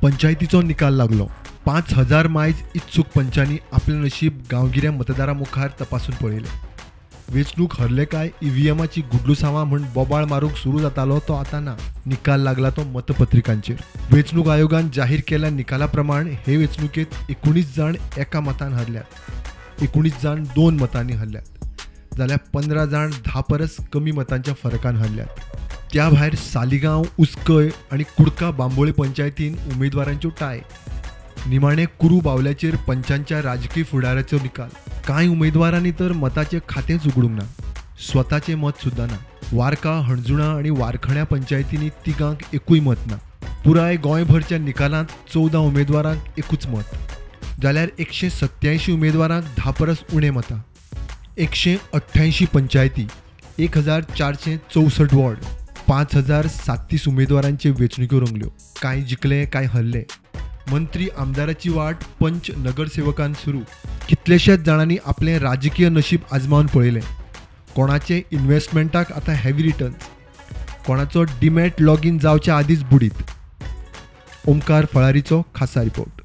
पंचायतीचो निकाल लागलो. 5000 मायज इत्सूक पंचांनी आपलें नशीब गांवगिऱ्या मतदारां मुखार तपासून पळयलें. वेंचणूक हरले काय ईव्हीएमाची गुडलुसांवां म्हूण बोबाळ मारूंक सुरू जातालो तो आतां ना. निकाल लागला तो मतपत्रिकांचेर. वेंचणूक आयोगान जाहीर केल्ल्या निकाला प्रमाण हे वेंचणुकेंत 19 जाण एका मतान हरल्यात, 19 जाण 2 मतांनी हरल्यात, जाल्यार 15 जाण 10 परस कमी मतांच्या फरकान हरल्यात. त्या भायर सालिगांव, उसकय आनी कुडका बांबोळे पंचायतीन उमेदवारांच्यो टाय. निमाणे कुरू बावल्याचेर पंचांच्या राजकीय फुडाराचो निकाल. कांय उमेदवारांनी तर मताचें खातेंच उगडूंक ना, स्वताचें मत सुद्दां ना. वारका, हणजुणा आनी वारखण्या पंचायतींनी तिगांक एकूय मत ना. पुराय गोंयभरच्या निकालांत 14 उमेदवारांक एकूच मत, जाल्यार 187 उमेदवारांक 10 परस उणें मतां. 188 पंचायती, 1464 वॉर्ड, 5037 उमेदवारांचे वेंचणुक्यो रंगल्यो. कांय जिखले, कांय हरले. मंत्री आमदाराची वाट पंच नगरसेवकान सुरू. कितलेशेच जाणांनी आपलें राजकीय नशीब आजमावन पळयलें. कोणाचे इन्व्हेस्टमेंटाक आतां हेवी रिटर्न्स, कोणाचो डिमॅट लॉगीन जावच्या आदींच बुडीत. ओमकार फळारीचो खासा रिपोर्ट.